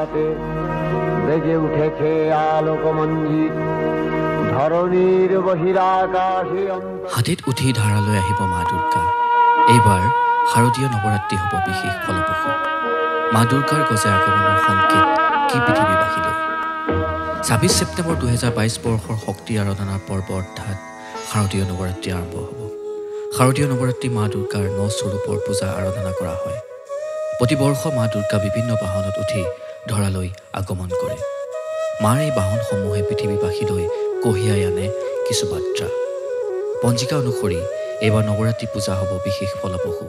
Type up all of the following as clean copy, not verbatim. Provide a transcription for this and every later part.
প্ৰভাতে বেজে উঠেছে আলোকমঞ্জিত ধৰণীৰ বহিৰাকাশে। হাতীত উঠি ধাৰালৈ আহিব মা দুৰ্গা। এইবাৰ শাৰদীয় নৱৰাত্ৰি হ'ব বিশেষ ফলপ্ৰসূ। মা দুৰ্গাৰ গজে আগমনৰ সংকেত কি পৃথিৱীবাসীলৈ? 26 ছেপ্টেম্বৰ 2022 বৰ্ষৰ শক্তি আৰাধনাৰ পৰ্ব অৰ্থাৎ শাৰদীয় নৱৰাত্ৰি আৰম্ভ হ'ব। শাৰদীয় নৱৰাত্ৰি মা দুৰ্গাৰ ন স্বৰূপৰ পূজা আৰাধনা কৰা হয়। প্ৰতিবৰ্ষ মা দুৰ্গা বিভিন্ন বাহনত উঠি ধৰালৈ আগমন কৰে। মাৰ এই বাহনসমূহে পৃথিৱীবাসীলৈ কঢ়িয়াই আনে কিছু বাৰ্তা। পঞ্জিকা অনুসৰি এইবাৰ নৱৰাত্ৰি পূজা হ'ব বিশেষ ফলপ্ৰসূ।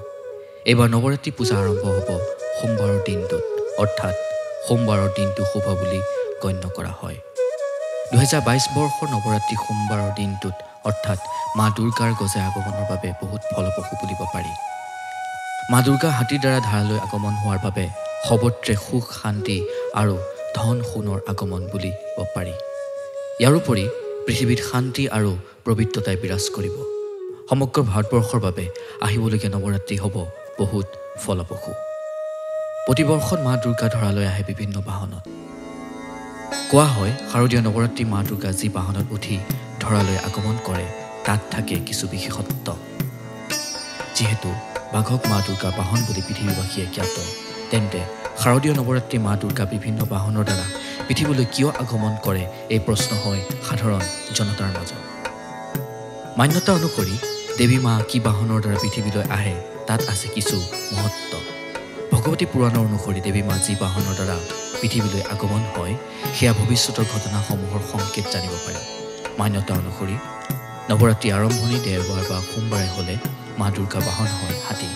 এইবাৰ নৱৰাত্ৰি পূজা আৰম্ভ হ'ব সোমবাৰৰ দিনটোত, অৰ্থাৎ সোমবাৰৰ দিনটো শুভ বুলি গণ্য কৰা হয়। 2022 বৰ্ষৰ নৱৰাত্ৰি সোমবাৰৰ দিনটোত অৰ্থাৎ মা দুৰ্গাৰ গজে আগমনৰ বাবে বহুত ফলপ্ৰসূ বুলিব পাৰি। মা দুৰ্গা হাতীৰ দ্বাৰা ধাৰালৈ আগমন হোৱাৰ বাবে সৰ্বত্ৰে সুখ শান্তি আৰু ধন সোণৰ আগমন বুলিব পাৰি। ইয়াৰোপৰি পৃথিৱীত শান্তি আৰু পবিত্ৰতাই বিৰাজ কৰিব। সমগ্ৰ ভাৰতবৰ্ষৰ বাবে আহিবলগীয়া নৱৰাত্ৰি হ'ব বহুত ফলপ্ৰসূ। প্ৰতিবৰ্ষত মা দুৰ্গা ধৰালৈ আহে বিভিন্ন বাহনত। কোৱা হয় শাৰদীয় নৱৰাত্ৰি মা দুৰ্গা যি বাহনত উঠি ধৰালৈ আগমন কৰে তাত থাকে কিছু বিশেষত্ব। যিহেতু বাঘক মা দুৰ্গা বাহন বুলি পৃথিৱীবাসীয়ে জ্ঞাত, তেন্তে শাৰদীয় নৱৰাত্ৰি মা দুৰ্গা বিভিন্ন বাহনৰ দ্বাৰা পৃথিৱীলৈ কিয় আগমন কৰে এই প্ৰশ্ন হয় সাধাৰণ জনতাৰ মাজত। মান্যতা অনুসৰি দেৱী মা কি বাহনৰ দ্বাৰা পৃথিৱীলৈ আহে তাত আছে কিছু মহত্ব। ভগৱতী পুৰাণৰ অনুসৰি দেৱী মা যি বাহনৰ দ্বাৰা পৃথিৱীলৈ আগমন হয় সেয়া ভৱিষ্যতৰ ঘটনাসমূহৰ সংকেত জানিব পাৰি। মান্যতা অনুসৰি নৱৰাত্ৰি আৰম্ভণি দেওবাৰ বা সোমবাৰে হ'লে মা দুৰ্গা বাহন হয় হাতী।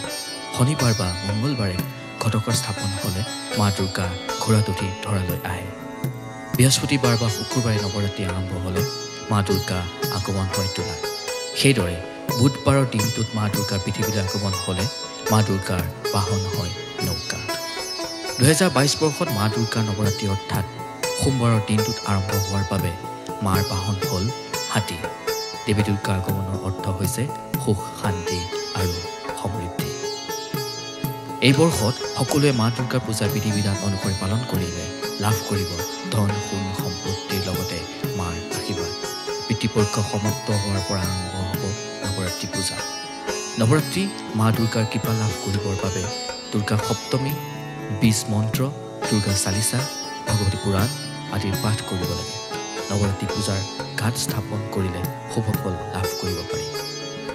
শনিবাৰ বা মংগলবাৰে ঘটকৰ স্থাপন হ'লে মা দুৰ্গা ঘোঁৰাত উঠি ধৰালৈ আহে। বৃহস্পতিবাৰ বা শুকুৰবাৰে নৱৰাত্ৰি আৰম্ভ হ'লে মা দুৰ্গা আগমন হয় তোলাত। সেইদৰে বুধবাৰৰ দিনটোত মা দুৰ্গাৰ পৃথিৱীলৈ আগমন হ'লে মা দুৰ্গাৰ বাহন হয় নৌকা। 2022 বৰ্ষত মা দুৰ্গাৰ নৱৰাত্ৰি অৰ্থাৎ সোমবাৰৰ দিনটোত আৰম্ভ হোৱাৰ বাবে মাৰ বাহন হ'ল হাতী। দেৱী দুৰ্গা আগমনৰ অৰ্থ হৈছে সুখ শান্তি আৰু সমৃদ্ধি। এই বৰ্ষত সকলোৱে মা দুৰ্গাৰ পূজা বিধি বিধান অনুসৰি পালন কৰিলে লাভ কৰিব ধন সোণ সম্পত্তিৰ লগতে মাৰ আশীৰ্বাদ। পিতৃপক্ষ সমাপ্ত হোৱাৰ পৰা আৰম্ভ হ'ব নৱৰাত্ৰি পূজা। নৱৰাত্ৰি মা দুৰ্গাৰ কৃপা লাভ কৰিবৰ বাবে দুৰ্গা সপ্তমী, বীজ মন্ত্ৰ, দুৰ্গা চালিচা, ভগৱতী পুৰাণ আদিৰ পাঠ কৰিব লাগে। নৱৰাত্ৰি পূজাৰ ঘাট স্থাপন কৰিলে শুভ ফল লাভ কৰিব পাৰি।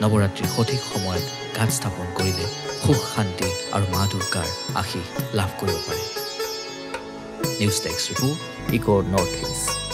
নৱৰাত্ৰিৰ সঠিক সময়ত ঘাট স্থাপন কৰিলে সুখ শান্তি আৰু মা দুৰ্গাৰ আশীষ লাভ কৰিব পাৰে। News desk report, eco north east.